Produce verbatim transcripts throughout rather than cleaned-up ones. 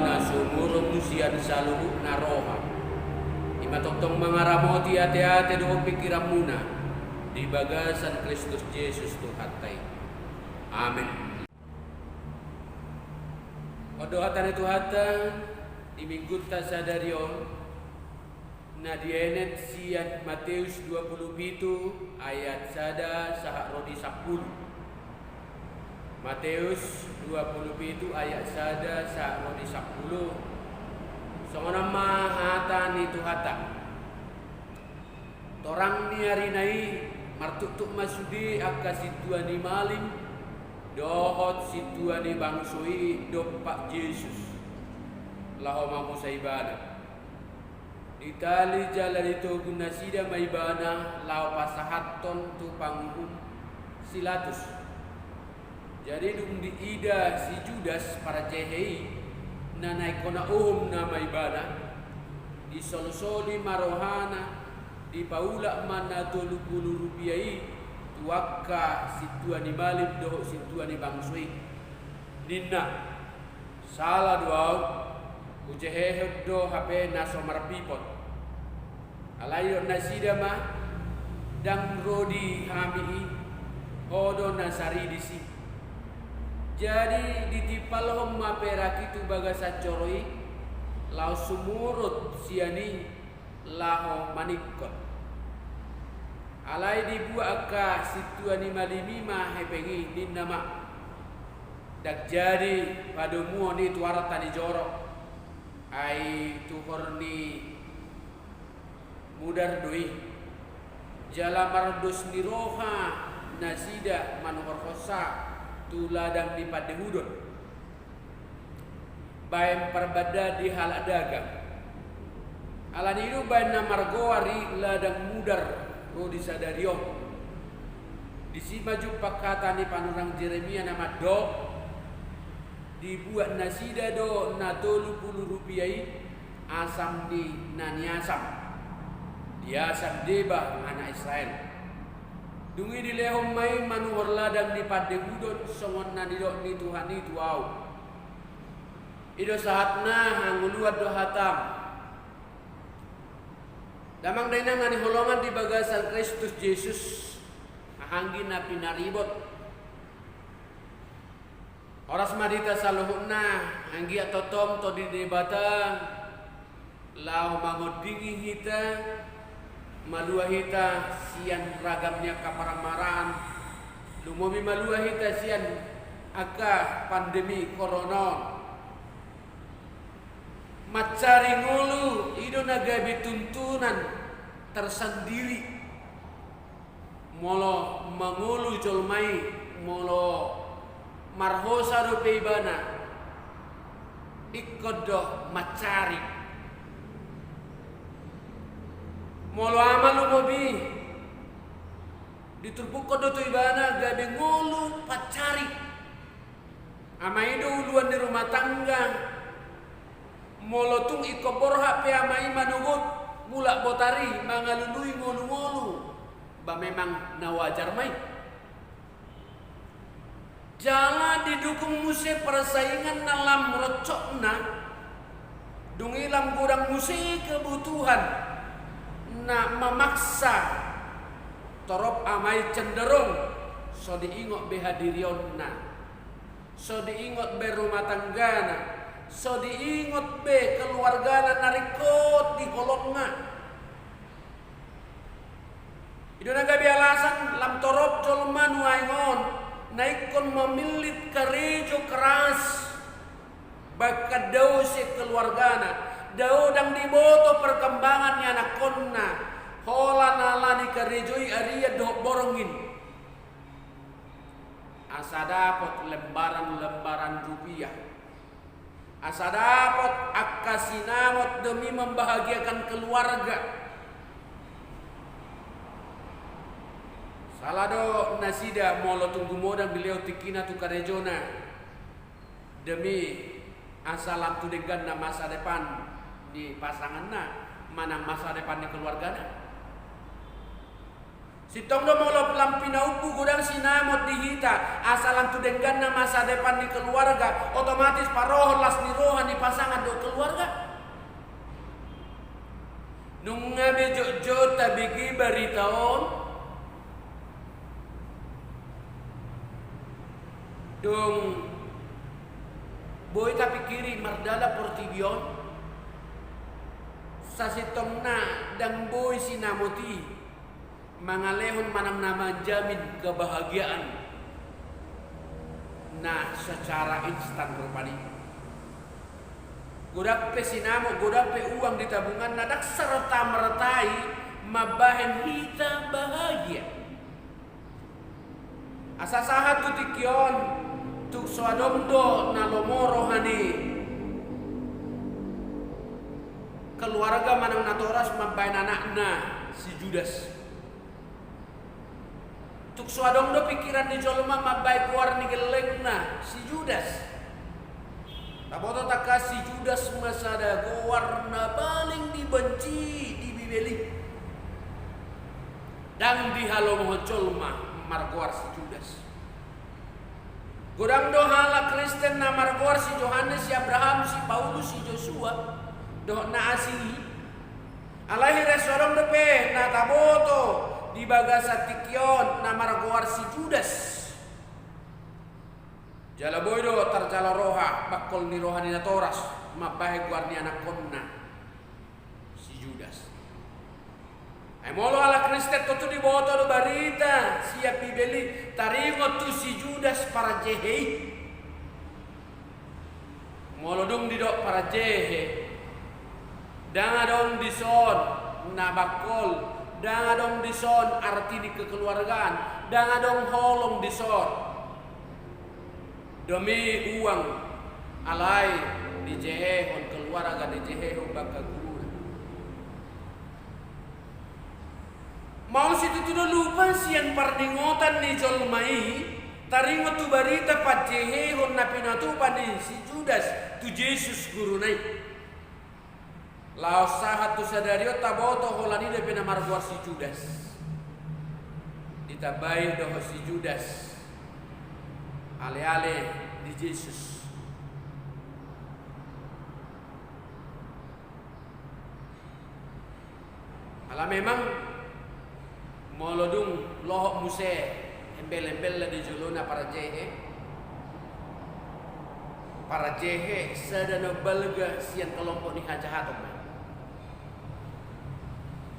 na sumurung sian saluhutna roha, i ma tongtong mangaramoti ateate dohot pingkiranmuna di bagasan Kristus Jesus Tuhanta i. Amen. On do hata ni Tuhanta di Minggunta sadari on, na dienet sian Mateus dua pulu pitu ayat sada sahat ro di sampulu. Mateus dua pulu pitu ayat sada sahat ro di sampulu. Songon on ma hata ni Tuhanta. Torang ni arina i, martuktuk ma sude angka sintua ni malim dohot sintua ni bangso i dompak Jesus, laho mamusa ibana. Ditali jala ditogu nasida ma ibana laho pasahathon tu panguhum si Pilatus. Jadi dung diida si Judas parjehe i, na naeng hona uhum nama ibana, disolsoli ma rohana, dipaulak ma na tolu pulu rupia i tu angka sintua ni malim dohot sintua ni bangso i. Ninna, sala do ahu, hujehehon do hape na so marpipot. Alai didok nasida ma, ndang ro di hami i, ho do na saridis i. Jadi ditimpalhon ma perak i tu bagasan joro i, laos sumurut sian i laho maningkot. Alai dibuat angka sintua ni malim i ma hepeng i, ninna ma, ndang jadi padomuhon i tu arta ni joro, ai tuhor ni mudar do i. Jala mardos ni roha nasida manuhorhonsa tu ladang ni pandehudon baen parbandaan di halak dagang. Alani i do baen na margoar i ladang mudar ro di sadari on. Disi ma jumpang hata ni panurirang Jeremia na mandok, dibuat nasida do na tolu pulu rupia i asam ni na niasam, diasam deba anak Israel. Dung i dilehon ma i manuhor ladang ni pandehudon songon na nidok ni Tuhan i tu ahu. I do sahatna, hangoluan do hatam. Damang dainang na hinaholongan di bagasan Kristus Jesus, anggi na pinaribot. Horas ma di hita saluhutna, anggiat tongtong Tondi ni Debata laho mangondingi hita, malua hita sian ragam ni angka parmaraan, lumobi malua hita sian angka pandemi korona on. Mansari ngolu i do na gabe tuntunan tersendiri. Molo mangolu jolma i, molo marhosa dope ibana, ingkon do mansari. Molo ama lumobi, diturpukkon do tu ibana gabe ngolu pansari. Ama i do uluan ni rumah tangga. Molo tung ingkon borhat pe ama i manogot mulak botari mangalului ngolu-ngolu, ba memang na wajar ma i. Jala didukung muse persaingan na lam roncokna, dung i lam godang muse kebutuhan na mamaksa torop ama i cenderung so diingot be hadirionna. So diingot be rumah tanggana, so diingot be keluargana na ringkot di holongna. I do na gabe alasan lam torop jolma nuaeng on na ingkon mamillit karejo keras, bahkan dao sian keluargana, dao ndang diboto perkembangan ni anakkonna, holan ala ni karejo i arian dohot borngin. Asa dapot lembaran-lembaran rupiah, asa dapot angka sinamot demi membahagiakan keluarga. Sala do nasida molo tung gumodang dilehon tingkina tu karejona demi asa lam tu dengganna masa depan ni pasanganna manang masa depan ni keluargana. Sintong do molo lam pinaumbu godang sinamot di hita, asa lam tu dengganna masa depan ni keluarga, otomatis parohon las ni roha ni pasangan dohot keluarga. Nunga be jotjot tabege barita on, dung boi tapingkiri mardalan portibi on, sasintongna ndang boi sinamot i mangalehon manang na manjamin kebahagiaan na secara instan rupani. Godang pe sinamot, godang pe uang di tabunganna, ndang serta-merta i mambahen hita bahagia. Asa sahat tu tingki on, tung so adong do na lomo roha ni keluarga manang natoras mambahen anakna si Judas. Tung so adong do pingkiran ni jolma mambahen goar ni gellengna si Judas. Taboto tangkas si Judas ma sada goar na paling dibenci di Bibel i. Ndang dihalomohon jolma margoar si Judas. Godang do halak Kristen na margoar si Johannes, si Abraham, si Paulus, si Josua, dohot na asing i. Alai hira so adong dope na taboto di bagasan tingki on na margoar si Judas. Jala boi do tarjalo roha, bangkol ni roha ni natoras mambahen goar ni anakkonna si Judas. Ai molo halak Kristen tontu diboto do barita sian Bibel i, taringot tu si Judas parjehe i. Molo dung didok parjehe, ndang adong dison na bangkol, ndang adong dison arti ni kekeluargaan, ndang adong holong dison. Demi uang, alai dijehehon keluarga, dijehehon bangka guruna. Molo situtu do lupa sian parningotan ni jolma i, taringot tu barita panjehehon na pinatupa ni si Judas tu Jesus guruna i. Laos sahat tu sadari on taboto holan i dope na margoar si Judas. Ditambai dohot si Judas aleale ni Jesus. Ala memang molo dung lohot muse embel-embelna di jolona parjehe, parjehe sada na balga sian kelompok ni hajahaton ma.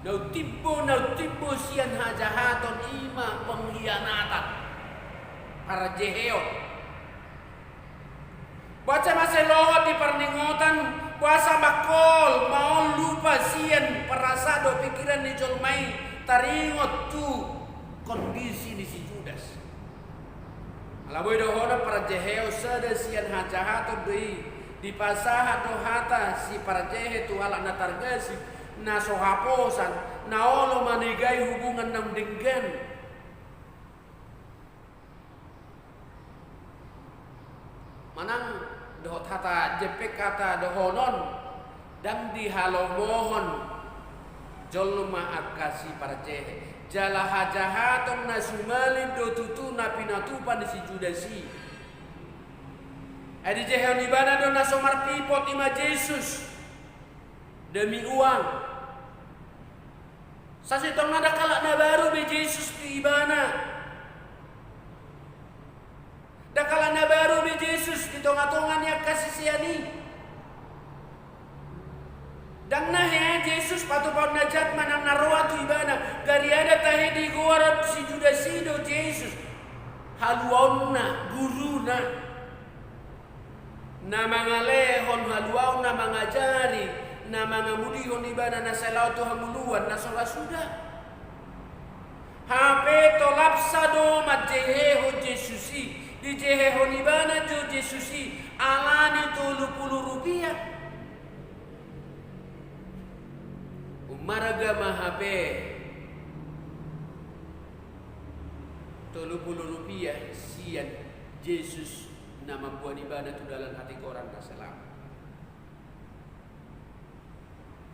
Na umtimbo, na umtimbo sian hajahaton i ma pengkhianatan, parjeheon. Boasa mase lohot di parningotan, boasa bangkol ma on lupa sian parasaan dohot pingkiran ni jolma i taringot tu kondisi ni si Judas. Ala boi dohonon parjeheon sada sian hajahaton do i, dipasahat do hata si parjehe tu halak na targasip, na so haposan, na olo manegai hubungan na umdenggan. Manang dohot hata jempek hata dohonon, ndang dihalomohon jolma angka siparjehe. Jala hajahaton na sumalin do tutu na pinatupa ni si Judas i. Ai dijehehon ibana do na so marpipot i ma Jesus demi uang. Sasintongna ndang halak na baru be Jesus tu ibana. Ndang halak na baru be Jesus di tonga-tonga ni angka sisean i. Ndang na hea Jesus patupaon na jat manang na roa tu ibana. Gariada tahe digoar si Judas i do Jesus haluaonna, guruna. Na mangalehon haluaon, na mangajari, na mangamulihon ibana na sai laho tu hangoluan na so ra suda. Hape tolapsa do manjehehon Jesus i, dijehehon ibana do Jesus i ala ni tolu pulu rupiah. Ummarga ma hape tolu pulu rupiah sian Jesus na mamboan ibana tu dalan hatigoran na selamat.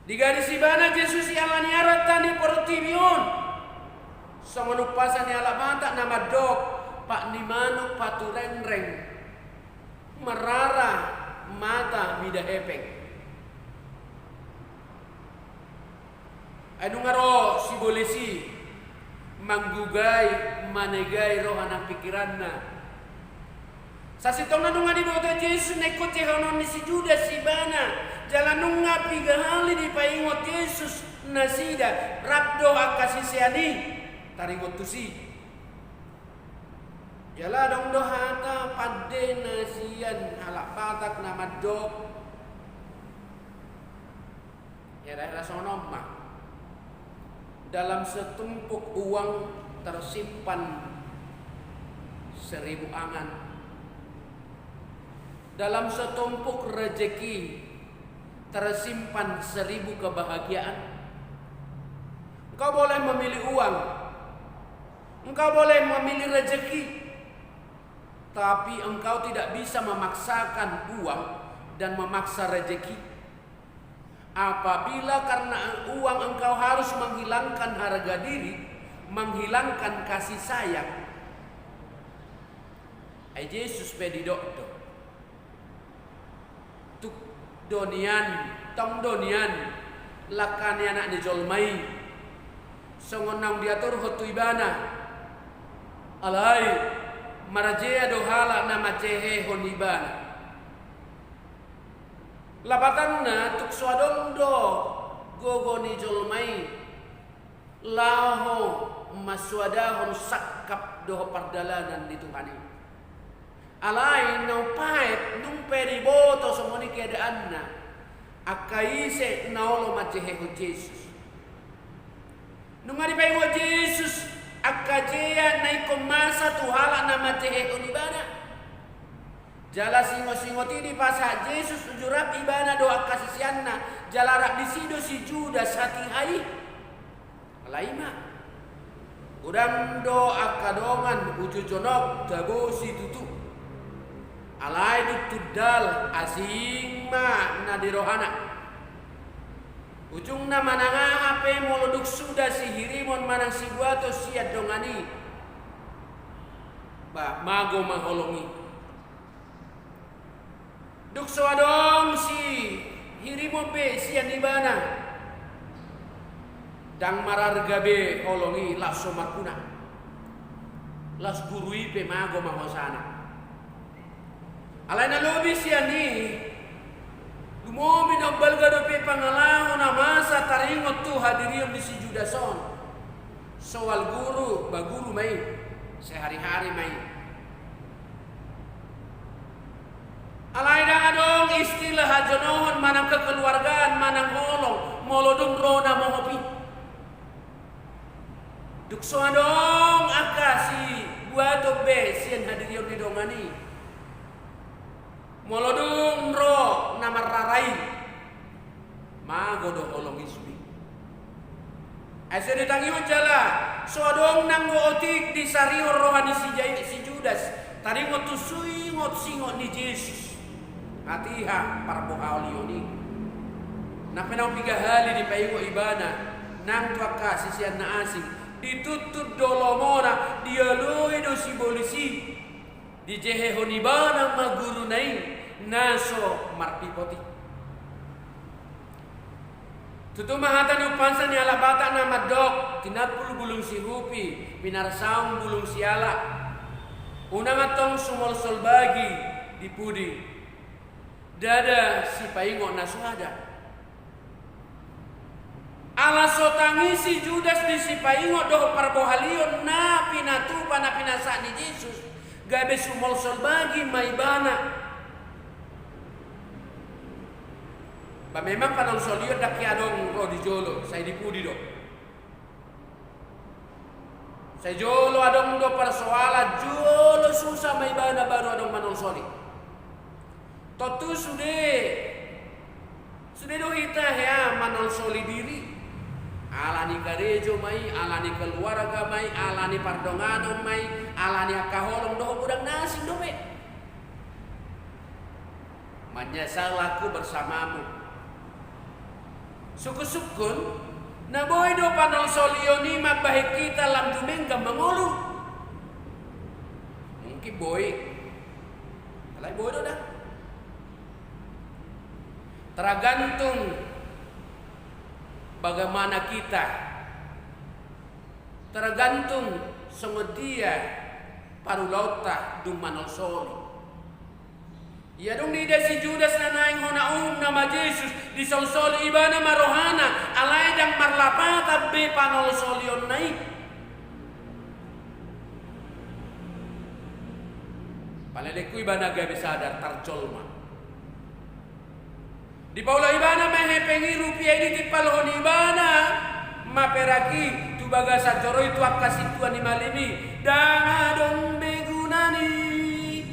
Digadis ibana Jesus i ala ni arta ni portibi on. Songon umpasa ni halak Batak na mandok, pat ni manuk paturengreng, marara mata mida hepeng. Ai nunga ro sibolis i manggugai, manegai roha nang pingkiranna. Sasintongna nunga diboto Jesus na ingkon jehehonon ni si Judas ibana, jala nunga piga hali dipaingot Jesus nasida, rap do angka sisean i taringot tusi. Jala adong do hata pande na sian halak Batak na mandok, hera-hera songon on ma. Dalam setumpuk uang tersimpan seribu angan. Dalam setumpuk rezeki tersimpan seribu kebahagiaan. Engkau boleh memilih uang, engkau boleh memilih rezeki, tapi engkau tidak bisa memaksakan uang dan memaksa rezeki. Apabila karena uang engkau harus menghilangkan harga diri, menghilangkan kasih sayang, ai Jesus pe didok do, tung do nian, tong do nian langka ni Anak ni jolma i songon naung diaturhon tu ibana. Alai marjea do halak na manjehehon ibana. Lapatanna, tung so adong do gogo ni jolma i laho mansoadahon sangkap dohot pardalanan ni Tuhan i. Alai na umpaet, nunga pe diboto songon i keadaanna, angka ise na olo manjehehon Jesus. Nunga dipaingot Jesus angka jea na ingkon masa tu halak na manjehehon ibana. Jala singot-singot i dipasahat Jesus uju rap ibana dohot angka siseanna, jala rap disi do si Judas hatiha i. Alai i ma, godang do angka dongan uju jonok tabosi tutu. Alai dung tundal asing ma na di rohana. Ujungna manang aha pe molo dung suda sihirimon manang sibuaton sian dongan i, bah, mago ma holong i. Dung so adong sihirimon be sian ibana, ndang mararga be holong i, laos so marguna. Laos guru i pe mago ma hosana. Alai na lobi sian i, lumobi na umbalga dope pangalaho na masa taringot tu hadirion ni si Judas on. Soal guru, bah, guru ma i, sehari-hari ma i. Alai ndang adong istilah hajonohon manang kekeluargaan manang holong molo dung ro na mohop i. Dung so adong angka sibuaton be sian hadirion ni dongan i, molo dung ro na marrara i, mago do holong i sude. Ai so ditangihon jala so adong nanggo otik disarihon roha ni si Jai-, si Judas taringot tu singot-singot ni Jesus. Hatiha parbohalion i. Nang pe naung piga hali dipaingot ibana nang tu angka sisean na asing, dituntun do lomona, dialoi do sibolis i, dijehehon ibana ma guruna i na so marpipot i. Tutu ma hata ni umpasa ni halak Batak na mandok, tinampul bulung sihupi, pinarsaung bulung siala. Unang antong sumolsol bagi di pudi, ndada sipaingot na soada. Ala so tangis si Judas di sipaingot dohot parbohalion na pinatupa na pinasahat ni Jesus, gabe sumolsol bagi ma ibana. Ba memang panolsolion ndang adong ro di jolo, sai di pudi do. Sai jolo adong do parsoalan, jolo susa ma ibana baru adong manolsoli. Tontu sude, sude do hita hea manolsoli diri. Ala ni karejo ma i, ala ni keluarga ma i, ala ni pardonganon ma i, ala ni angka holong dohot godang na asing dope. Menyesal aku bersamamu. Sungkun-sungkun, Na boi do panolsolion i mambahen hita lam dumenggan mangolu? Mungkin boi. Alai boi do da? Tergantung bagaimana kita, tergantung songon dia parulaonta dung manolsoli. Ia dung diida si Judas na naeng hona uhum nama Jesus, disolsoli ibana ma rohana, alai ndang marlapatan be panolsolionna i. Pala lelengku ibana gabe sadar tarjolma. Dipaula ibana ma hepeng i, rupia i ditimpalhon ibana ma perak i tu bagasan joro i tu angka sintua ni malim i, ndang adong be gunana i.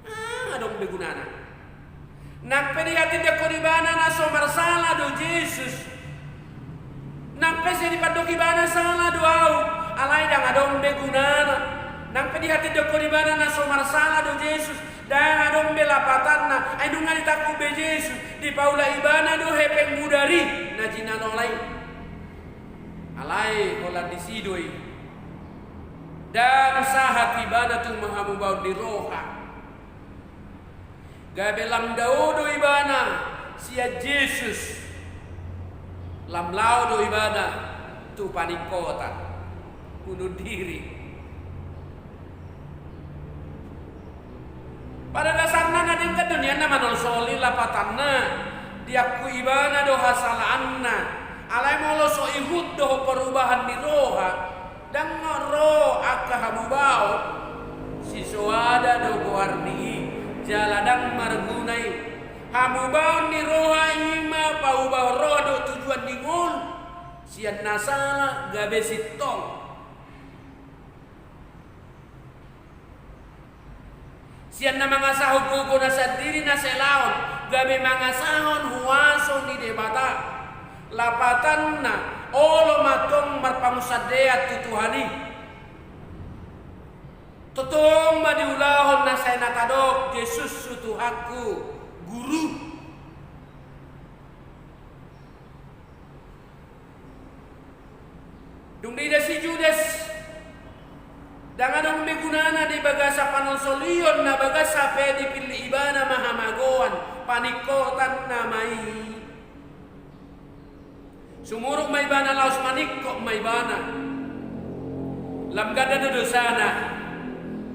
Ndang adong be gunana. Nang pe dihatindanghon ibana na so marsala do Jesus, nang pe sai dipandok ibana sala do ahu, alai ndang adong be gunana. Nang pe dihatindanghon ibana na so marsala do Jesus, ndang adong be lapatanna, ai nunga ditangkup be Jesus, dipaula ibana do hepeng mudar i na jinalola i. Alai holan disi do i, ndang sahat ibana tu hamubaon ni roha. Gabe lam dao do ibana sian Jesus, lam laho do ibana tu paningkotan, bunuh diri. Pada dasarna na denggan do nian na manolsoli, lapatanna diakui ibana do hasalaanna. Alai molo so ihut dohot perubahan ni roha, ndang ro angka hamubaon, sisoada do goar ni i, jala ndang marguna i. Hamubaon ni roha i ma paubahon roha dohot tujuan ni ngolu, sian na sala gabe sintong. Sian na mangasahon gogo na sandiri na selaon, gabe mangasahon huaso ni Debata. Lapatanna, olo ma tong marpangunsandean tu Tuhan i. Tongtong ma diulahon na sai na tadok Jesus tu Tuhanku, Guru. Dung diida si Judas, ndang adong be gunana di bagasan panolsolion na bagas, hape dipillit ibana ma hamagoan, paningkotan nama i. Sumurut ma ibana, laos maningkot ma ibana. Lam ganda do dosana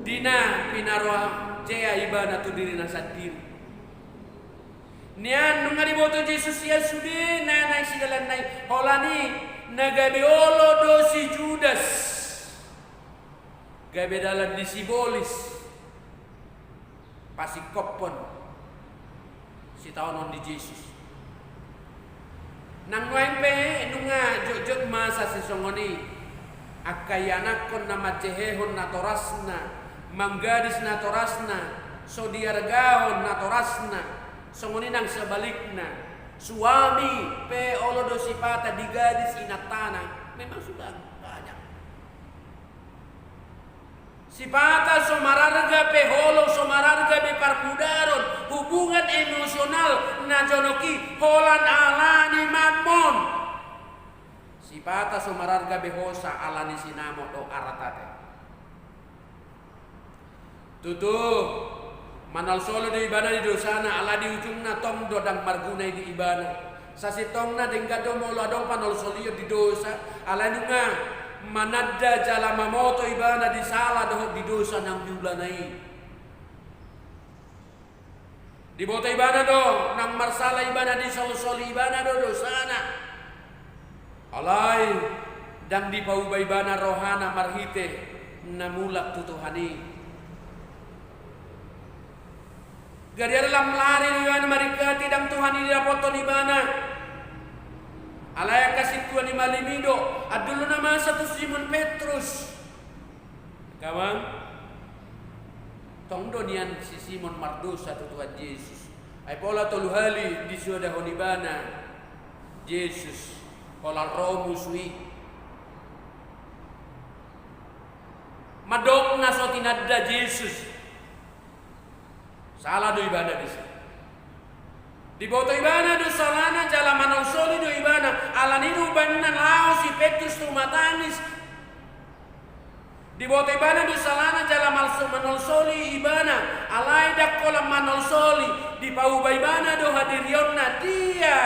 di na pinarohahea ibana tu dirina sandiri. Nian nunga diboto Jesus ia sude na naeng sidalanna i, holan i na gabe olo do si Judas, gabe dalan ni sibolis, pasingkophon sitaonon ni Jesus. Nang nuaeng pe nunga jotjot masa sisongon i. Angka ianakhon na manjehehon natorasna, manggadis natorasna, so diargahon natorasna. Songon i nang sebalikna, suami pe olo do sipata digadis inantana. Memang sudah banyak. Sipata so mararga pe holong, so mararga be parmudaron, hubungan emosional na jonok i holan ala ni mammon. Sipata so mararga be hosa ala ni sinamot dohot arta pe. Tutu, manolsoli do ibana di dosana, ala di ujungna tong do ndang marguna i di ibana. Sasintongna denggan do molo adong panolsolion di dosa, alai nunga mananda jala mamoto ibana di sala dohot di dosa naung diulana i. Diboto ibana do naung marsala ibana, disolsoli ibana do dosana. Alai ndang dipauba ibana rohana marhite na mulak tu Tuhan i. Gariada lam lari do ibana maringkati, ndang Tuhan i didapothon ibana. Alai angka sintua ni malim i do andul na masa tu Simon Petrus. Kawan, tong do nian si Simon mardosa tu Tuhan Jesus. Ai pola tolu hali disoadahon ibana Jesus holan ro musu i. Mandok na so tinanda Jesus. Sala do ibana disi. Diboto ibana do salana jala manolsoli do ibana, alani do umbahen na laho si Petrus tumatangis. Diboto ibana do salana jala malso-, manolsoli ibana, alai ndang holan manolsoli, dipauba ibana do hadirionna, dia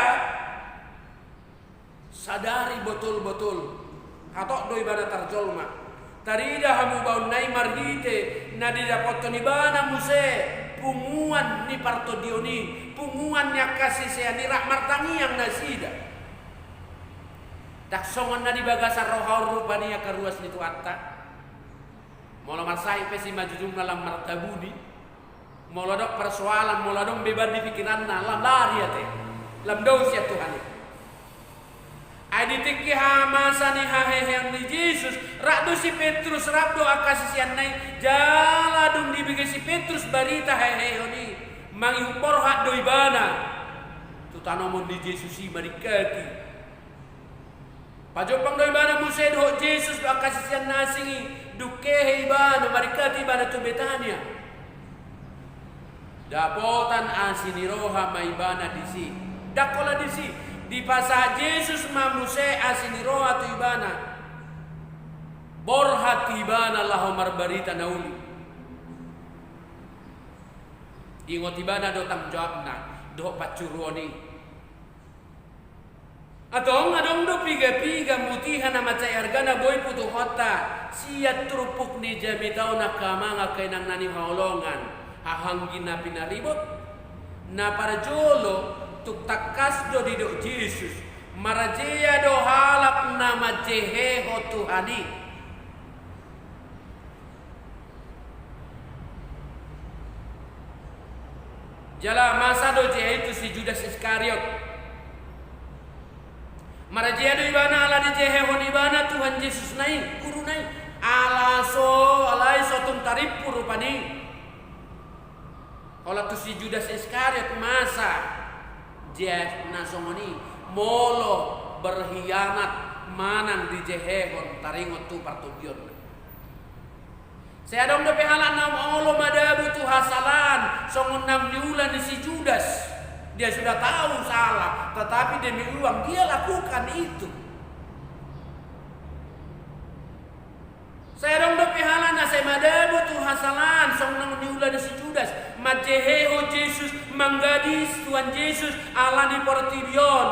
sadari botul-botul. Hatop do ibana tarjolma. Tarida hamubaonna i marhite na didapothon ibana muse punguan ni partondion i, punguan ni angka sisean i rap martangiang nasida. Ndang songon na di bagasan roha on rupani angka ruas ni Tuhanta. Molo marsahit pe simanjujungna lam martabuni, molo adong persoalan, molo adong beban di pikiranna, lam lari ate, lam dao sian Tuhan i. Ai di tingki hamasa ni haheheon ni Jesus, rap do si Petrus, rap do angka siseanna i, jala dung dibege si Petrus barita haheheon i, mangihut borhat do ibana tu tanoman ni Jesus i, maringkati. Pajompang do ibana muse dohot Jesus dohot angka sisean na asing i, dung hehe ibana, maringkati ibana tu Betania. Dapotan asi ni roha ma ibana disi. Ndang holan disi, dipasahat Jesus ma muse asi ni roha tu ibana. Borhat ibana laho marbarita na uli. Ingot ibana do tanggung jawabna dohot pansuruon i. Antong adong do piga-piga mutiha na mansai argana boi putuhonta sian turpuk ni jamita on, angka amang, angka inang na hinaholongan, haha anggi na pinaribot. Na parjolo, tung tangkas do didok Jesus, marjea do halak na manjehehon Tuhan i. Jala masa do jea i tu si Judas Iskariot. Marjea do ibana ala dijehehon ibana Tuhan Jesus na i, guruna i. Ala so, alai so tung tarimpu rupani. Holan tu si Judas Iskariot masa jea na songon i, molo berkhianat manang dijehehon taringot tu partondionna. Sai adong dope halak na olo madabu tu hasalaan songon naung niula ni si Judas. Dia sudah tahu salah, tetapi demi uang dia lakukan itu. Sai adong dope halak na sai madabu tu hasalaan songon naung niula ni si Judas, manjehehon Jesus, manggadis Tuhan Jesus ala ni portibi on,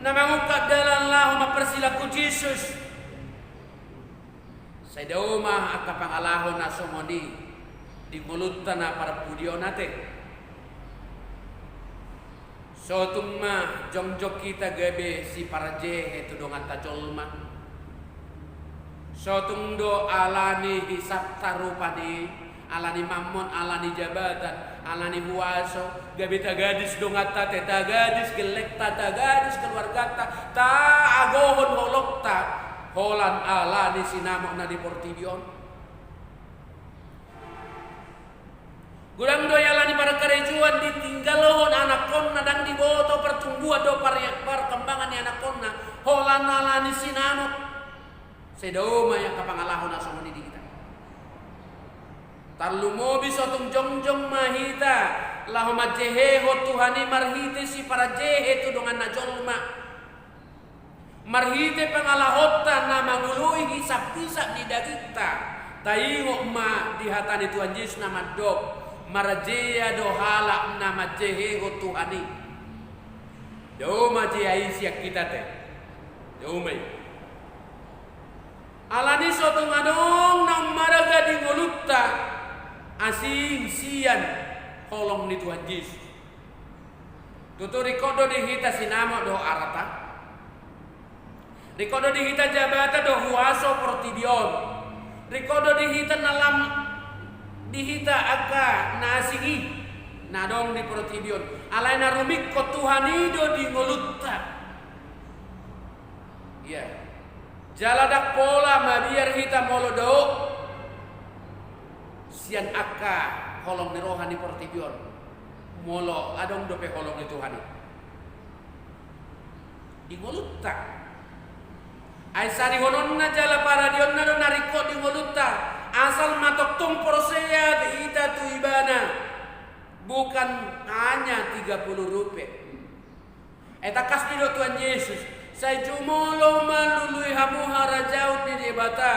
na mangungkap dalan laho mamparsilangkon Jesus. Sai dao ma angka pangalaho na songon i di ngolunta na parpudi on ate. So tung ma jongjong hita gabe siparjehe tu donganta jolma. So tung do ala ni hisapta rupani, ala ni mammon, ala ni jabatan, ala ni huaso, gabe tagadis donganta ate, tagadis gellengta, tagadis keluarganta, taagohon holongta, holan ala ni sinamot na di portibi on. Godang do i ala ni parkarejoan ditinggalhon anakkonna, ndang diboto pertumbuhan dohot par-, perkembangan ni anakkonna, holan ala ni sinamot. Sai dao ma i angka pangalaho na songon i di hita. Tarlumobi so tung jongjong ma hita laho manjehehon Tuhan i marhite siparjehe tu donganna jolma. Marhite pangalahonta na mangoloi hisap-hisap ni dagingta, taingot ma di hata ni Tuhan Jesus na mandok, marjea do halak na manjehehon Tuhan i. Dao ma jea i sian hita ate. Dao ma i. Ala ni so tung adong naung marga di ngolunta asing sian holong ni Tuhan Jesus. Tutu ringkot do di hita sinamot dohot arta. Ringkot do di hita jabatan dohot huaso portibi on. Ringkot do di hita na lam di hita angka na asing i na adong di portibi on. Alai na rumingkot Tuhan i do di ngolunta. Ia. Jala ndang pola mabiar hita molo dao sian angka holong ni roha ni portibi on. Molo adong dope holong ni Tuhan i di ngolunta. Ai sarihononna jala paradionna do na ringkot di ngolunta. Asal ma tongtong porsea hita tu ibana. Bukan hanya tiga puluh rupiah. Ai tangkas didok Tuhan Jesus, sai jumolo ma lului hamu harajaon ni Debata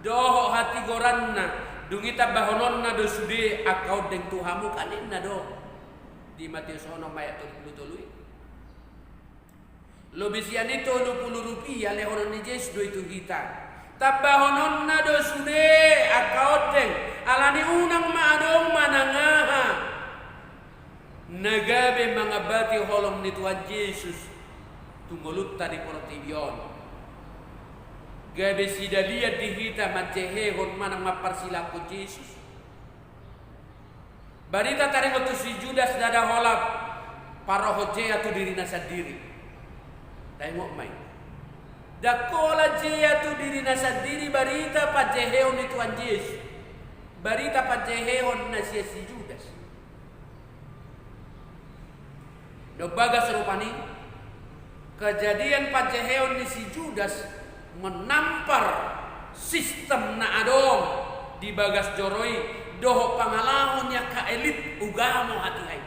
dohot hatigoranna, dung i tambahononna do sude angka ondeng tu hamu, kan ninna do di Matius onom ayat tolu pulu tolu i. Lobi sian i tolu pulu rupiah lehonon ni Jesus do i tu hita. Tambahononna do sude angka ondeng, alani unang ma adong manang aha na gabe mangambati holong ni Tuhan Jesus tu ngolunta di portibi on. Gabe sidalian di hita manjehehon manang mamparsilangkon Jesus. Barita taringot tu si Judas ndada holan parohon jea tu dirina sandiri. Taingot ma i. Ndang holan jea tu dirina sandiri barita panjehehon ni Tuhan Jesus. Barita panjehehon na sian si Judas. Na umbagas rupani, kejadian panjehehon ni si Judas menampar sistem na adong di bagas joro i dohot pangalaho ni angka elit ugamo hatiha i.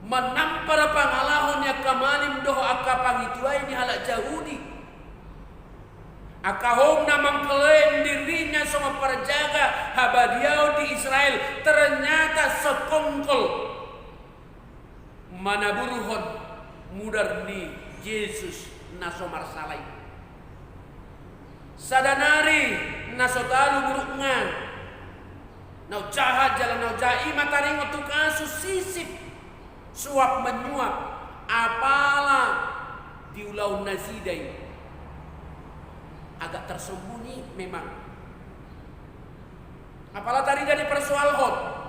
Menampar pangalaho ni angka malim dohot angka pangitua i ni halak Jahudi. Angka houm na mangklaim dirinna songon parjaga habadiaon di Israel, ternyata sekongkol manaburhon mudar ni Jesus na so marsala i. Sada nari na so talu burukna, na umjahat jala na umjahat i ma taringot tu kasus sisip, suap menyuap, apala di ulaon nasida i agak tersembunyi memang. Apala tarida dipersoalhon.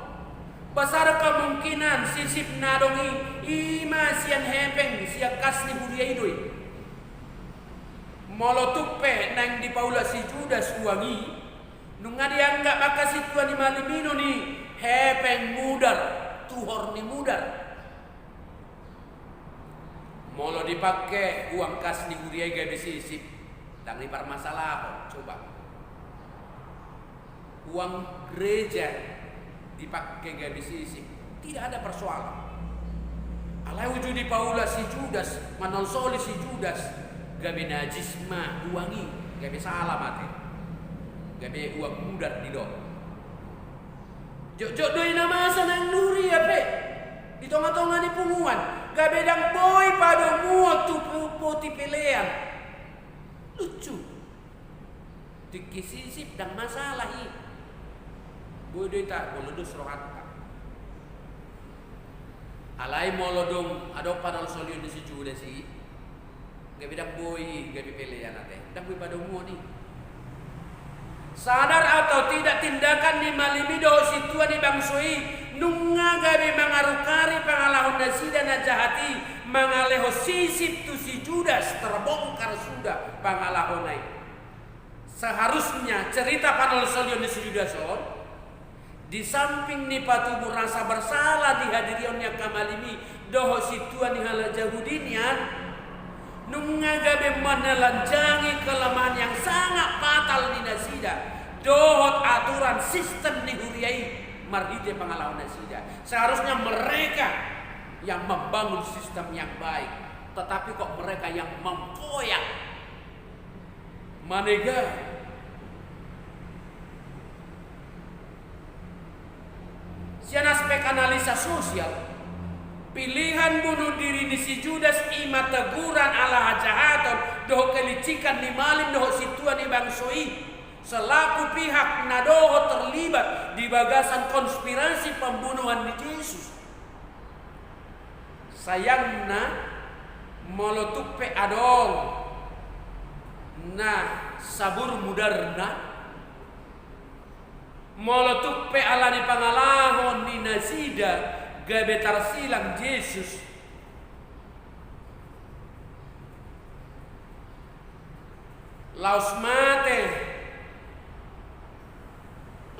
Besar kemungkinan sisip na adong i, i ma sian hepeng, sian kas ni huria i do i. Molo tung pe naeng dipaulak si Judas uang i, nunga dianggap angka sintua ni malim i do ni hepeng mudar, tuhor ni mudar. Molo dipake uang kas ni huria i gabe sisip, ndang dipermasalahon, coba. Uang gereja dipake gabe sisip, tidak ada persoalan. Alai uju dipaulak si Judas, manolsoli si Judas, gabe najis ma uang i, gabe sala ma ate. Gabe uang mudar didok. Jotjot do i na masa naeng di huria pe, di tongatonga ni punguan, gabe ndang boi padomuhon tu pu-, poti pelean. Lucu. Tingki sisip ndang masalah i. Boi do ita molo dos rohanta. Alai molo dung adong panolsolion ni si Judas i, gabe ndang boi, gabe pelean ate, ndang boi padomuhon i. Sadar atau tidak, tindakan ni malim i dohot sintua ni bangso i nunga gabe mangarukari pangalaho nasida na jahat i, mangalehon sisip tu si Judas, terbongkar sudah pangalahona i. Seharusnya cerita panolsolion ni si Judas on, di samping ni patubu rasa bersalah di hadirion ni angka malim i dohot sintua ni halak Jahudi nian, nunga gabe menelanjangi kelemahan yang sangat fatal di nasida dohot aturan sistem ni huria i marhite pangalaho nasida. Seharusnya mereka yang membangun sistem yang baik, tetapi kok mereka yang mempoyak. Manega. Sian aspek analisa sosial, pilihan bunuh diri ni si Judas i ma teguran ala hajahaton dohot kelicikan ni malim dohot sintua ni bangso i, selaku pihak na dohot terlibat di bagasan konspirasi pembunuhan ni Jesus. Sayangna, molo tung pe adong na sabur mudarna, molo tung pe alani pangalaho ni nasida gabe tarsilang Jesus, laos mate.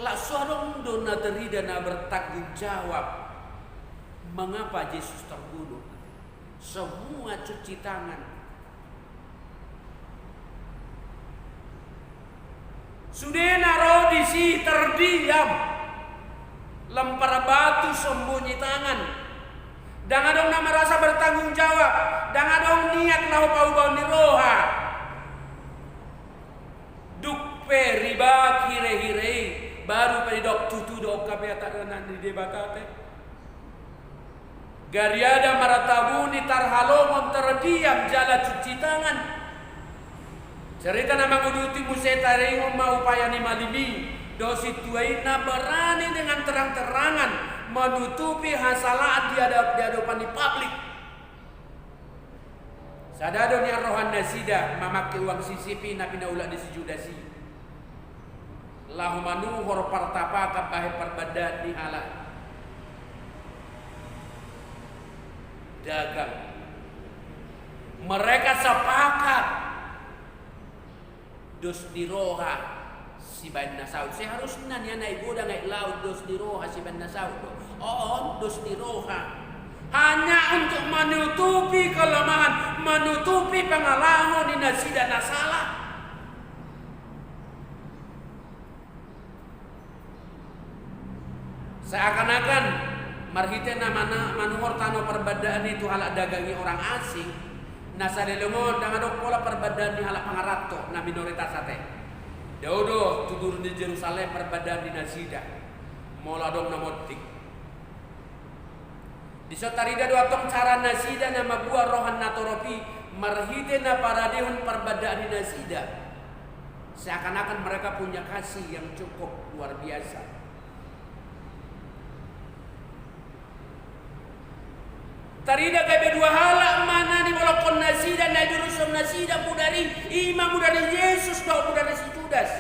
Laos so adong do na tarida na bertanggung jawab. Mengapa Jesus terbunuh? Semua cuci tangan. Sude na ro disi terdiam. Lempar batu sembunyi tangan. Ndang adong na merasa bertanggung jawab. Ndang adong niat laho paubahon ni roha. Dung pe ribak hirehire i, baru pe didok tutu do on hape hata ni Debata te. Gariada martabuni, tarhalongon, terdiam, jala cuci tangan. Cerita na manguduti muse taringot ma upaya ni malim i dohot sintua i na berani dengan terang-terangan menutupi hasalaan di adop-, di adopan ni publik. Sada do nian roha nasida mamangke uang sisip i na pinaulak ni si Judas i. Laho manuhor partapakan bahen parbandaan ni halak dagang. Mereka sepakat dos ni roha sibahen na saut. Seharusna nian aek godang aek laut dos ni roha sibahen na saut do. On dos ni roha. Hanya untuk menutupi kelemahan, menutupi pangalaho ni nasida na sala. Seakan-akan marhite na mana-, manuhor tano parbandaan i tu halak dagang i orang asing, na saleleng on ndang adong pola parbandaan ni halak pangaranto na minoritas ate. Dao do tu duru ni Jerusalem parbandaan ni nasida, molo adong na monding. Dison tarida do antong cara nasida na mambuat roha na torop i marhite na paradehon parbandaan ni nasida. Seakan-akan mereka punya kasih yang cukup luar biasa. Tarida gabe dua halak ma na nibolongkon nasida, na diurushon nasida mudar i, ima mudar ni Jesus dohot mudar ni si Judas.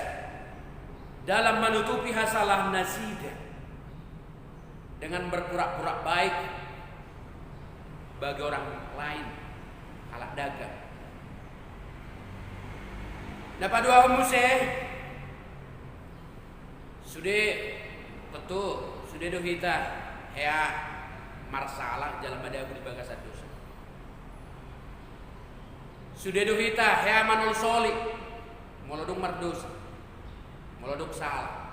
Dalam menutupi hasalaan nasida dengan berpura-pura baik bagi orang lain, halak dagang. Na paduahon muse, sude, tontu, sude do hita hea marsala jala madabu di bagasan dosa. Sude do hita hea manolsoli molo dung mardosa, molo dung sala.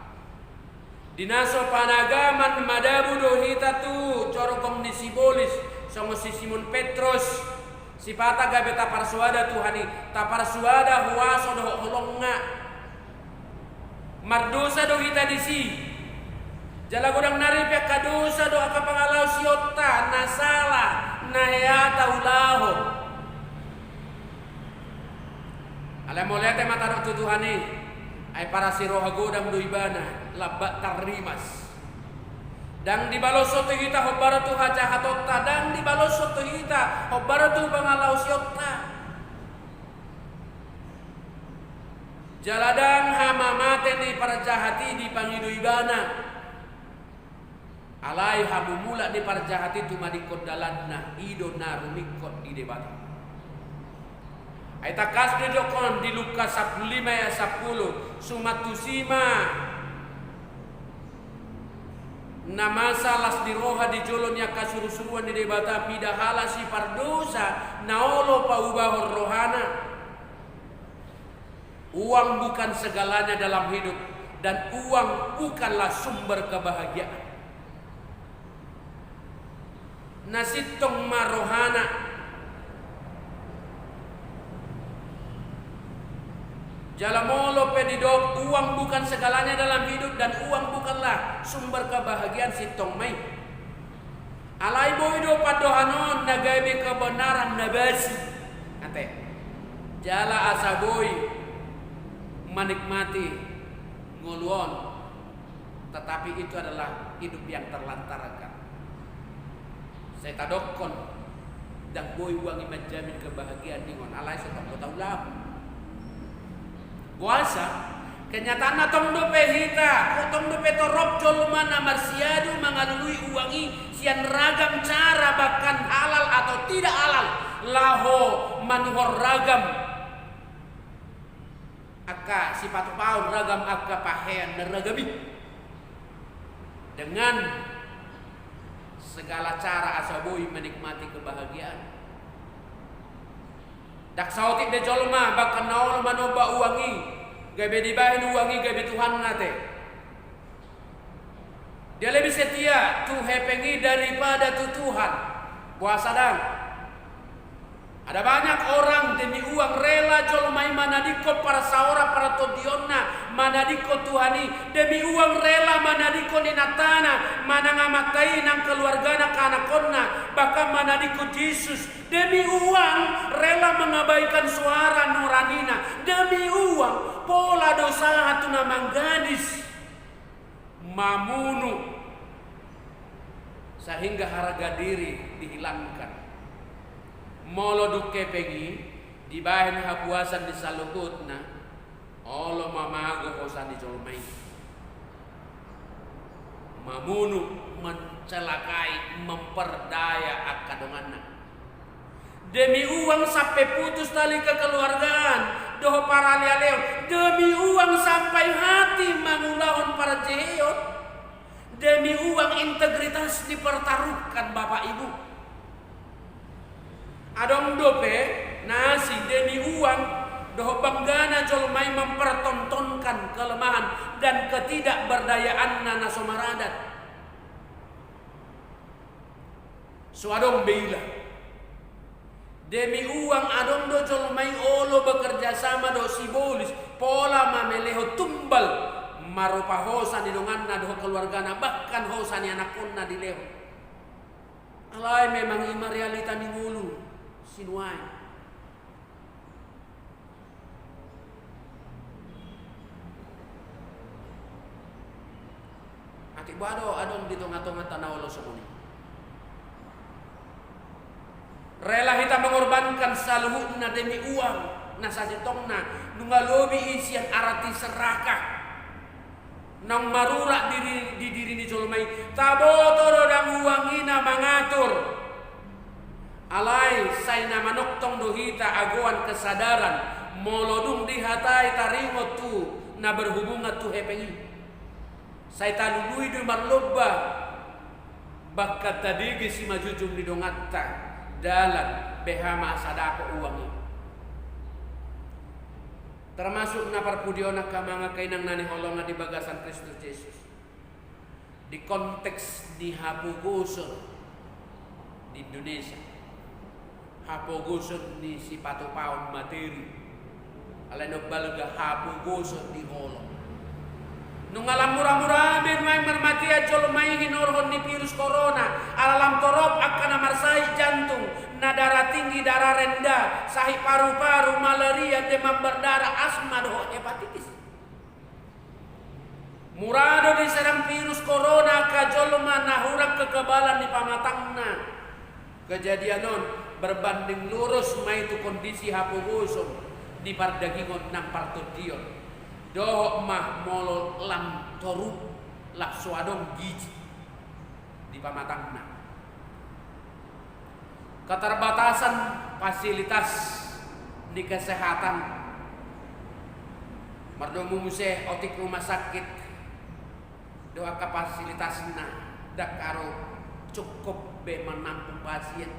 Di na so panagaman madabu do hita tu jorgong ni sibolis, songon si Simon Petrus. Sipata gabe taparsoada Tuhan i, taparsoada huaso dohot holongna. Mardosa do hita disi. Jala godang nari pe angka dosa dohot angka pangalaosionta na sala, na hea taulahon. Alai mauliate ma tadok tu Tuhan i, ai parasi roha godang do ibana, lambat tarrimas. Ndang dibaloshon tu hita hombar tu hajahatonta, ndang dibaloshon tu hita hombar tu pangalaosionta. Jala ndang hamamate ni parjahat i dipangido ibana. Alai hamumulak ni parjahat i tumadingkon dalanna, i do na rumingkot di Debata. Ai tangkas do didokkon di Lukas sampulu lima ayat sampulu, suman tusi ma na masa las ni roha di jolo ni angka surusuruan ni Debata mida halak sipardosa na olo paubahon rohana. Uang bukan segalanya dalam hidup, dan uang bukanlah sumber kebahagiaan. Na sintong ma rohana. Jala molo pe didok uang bukan segalanya dalam hidup dan uang bukanlah sumber kebahagiaan, sintong ma i. Alai boi do pandohan on na gabe kebenaran na basi. Ate. Jala asa boi menikmati ngolu on. Tetapi itu adalah hidup yang terlantarkan. Sai tadokkon, ndang boi uang i manjamin kebahagiaan ningon, alai so tong do taulahon. Boasa? Kenyataanna tong dope hita, tong dope torop jolma na marsiadu mangalului uang i sian ragam cara, bahkan halal atau tidak halal, laho manuhor ragam angka sipatupaon, ragam angka pahean na ragam i. Dengan segala cara asa boi menikmati kebahagiaan. Ndang saotik be jolma bahkan na olo manomba uang i, gabe dibahen uang i gabe tuhanna ate. Dia lebih setia tu hepeng i daripada tu Tuhan. Boasa dang? Ada banyak orang demi uang rela jolma i manadingkon parsaoran partondionna, manadingkon Tuhan i, demi uang rela manadingkon inantana, manang amanta i nang keluargana, kaanakonna, bahkan manadingkon Jesus. Demi uang rela mengabaikan suara nuranina. Demi uang pola do sahat tu na manggadis, mamunu, sehingga harga diri dihilangkan. Molo dung hepeng i dibahen hapuasan di saluhutna, olo ma mago hosa ni jolma i. Mamunu, mencelakai, memperdaya angka donganna. Demi uang sampe putus tali kekeluargaan dohot paralealeon. Demi uang sampai hati mangulahon parjeheon. Demi uang integritas dipertaruhkan, Bapak Ibu. Adong dope na asing demi uang dohot banggana jolma i mempertontonkan kelemahan dan ketidakberdayaanna na so maradat. So adong be ila. Demi uang adong do jolma i olo bekerja sama dohot sibolis, pola mamelehon tumbal marupa hosa ni donganna dohot keluargana, bahkan hosa ni anakkonna dilehon. Alai memang i ma realita ni ngolu sinuaeng. Atik boha do adong di tongatonganta na olo songon i? Rela hita mengorbankan saluhutna demi uang na sasintongna, nunga lobi i sian arti serakah. Naung marurat di, di diri ni jolma i, taboto do dang uang i na mangatur. Alai sai na manongtong do hita agoan kesadaran, molo dung dihatai taringot tu na berhubungan tu hepeng i. Sai talului do i marlomba, bahkan tadege simanjujung ni donganta dalan beha ma asa dapot uang i. Termasuk na parpudi on angka amang angka inang na hinaholongan di bagasan Kristus Jesus. Di konteks ni hapogoson di Indonesia, hapogoson ni sipatupaon materi, alai na umbalga hapogoson ni holong. Nunga lam muramura be nuaeng marmatea jolma i hinorhon ni virus corona, ala lam torop angka na marsahit jantung, na darah tinggi, darah rendah, sahit paru-paru, malaria, demam berdarah, asma dohot hepatitis. Mura do diserang virus corona angka jolma na hurang kekebalan ni pamatangna. Kejadian on berbanding lurus ma i tu kondisi hapogoson ni pardagingon nang partondion. Dohot ma molo lam toru, lam so adong gizi di pamatangna. Keterbatasan fasilitas di kesehatan. Mardomu muse otik rumah sakit dohot angka fasilitasna, ndang ro cukup be menampung pasien.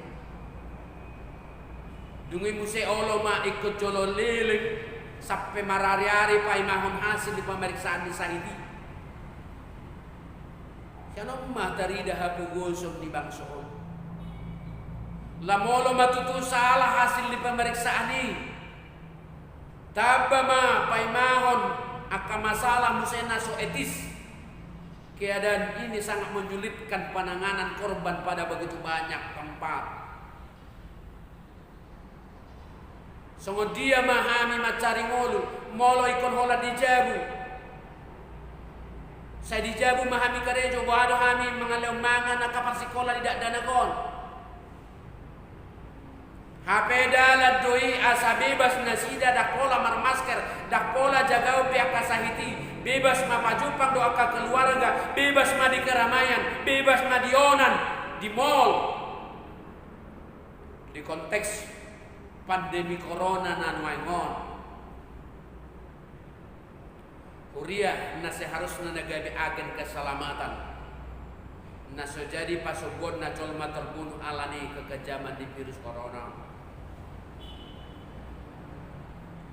Dung i muse olo ma ingkon jolo leleng sampe marariari paimahon hasil di pemeriksaan ni sahit i. Sian on ma tarida hapogoson ni bangso on. Lam olo ma tutu sala hasil ni pemeriksaan i. Tamba ma paimahon angka masalah muse na so etis. Keadaan ini sangat menyulitkan penanganan korban pada begitu banyak tempat. Songon dia ma hami mansari ngolu, molo ingkon holan di jabu? Sai di jabu ma hami karejo, boha do hami mangalehon mangan angka parsikola di dakdanak on? Hape dalan do i asa bebas nasida, ndang pola marmasker, ndang pola jagaon be angka sahit i, bebas ma pajumpang dohot angka keluarga, bebas ma di keramaian, bebas ma di onan, di mall. Di konteks pandemi corona na nuaeng on, huria na seharusna na gabe agen keselamatan, na so jadi pasombuonna jolma terbunuh ala ni kekejaman ni virus corona.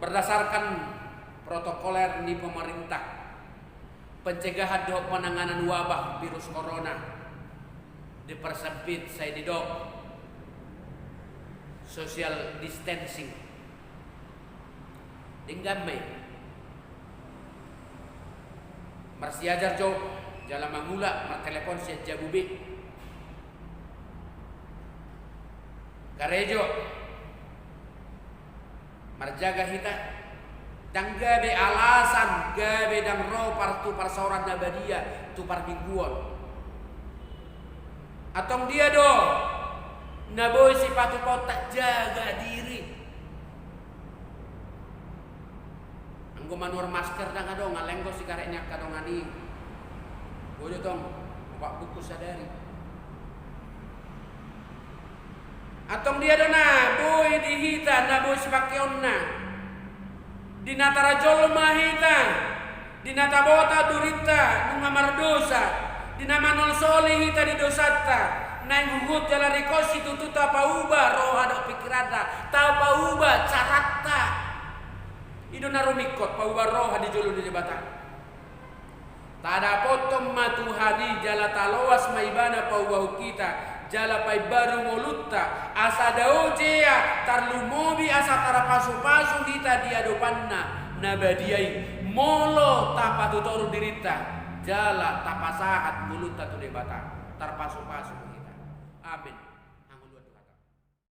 Berdasarkan protokoler ni pemerintah, Pencegahan dohot penanganan wabah virus corona dipersempit, sai didok social distancing. Denggan ma i. Marsiajar jo jala mangula, martelepon sian jabu be. Karejo. Marjaga hita, ndang gabe alasan gabe ndang ro par-, tu parsaoran na badia, tu parmingguon. Antong dia do na boi sipatupaonta? Jaga diri. Anggo manuhor masker ndang adong, alai anggo sigaret ni angka dongan i, boi do tong opat bungkus sadari. Antong dia do na boi di hita na boi sipangkeonna? Di na tarajolma hita, di na tabota durinta nunga mardosa, di na manolsoli hita di dosanta, naeng huhut jala ringkot situtu tapauba roha dohot pingkiranta, tapauba caranta. I do na rumingkot, pauba roha di jolo ni Debata. Tadapothon ma Tuhan i jala taloas ma Ibana paubahon hita, jala paimbaru ngolunta, asa dao jea, tarlumobi asa tarpasupasu hita di adopanna na badia i, molo tapatutoru dirinta jala tapasahat ngolunta tu Debata. Tarpasupasu hita. Amin.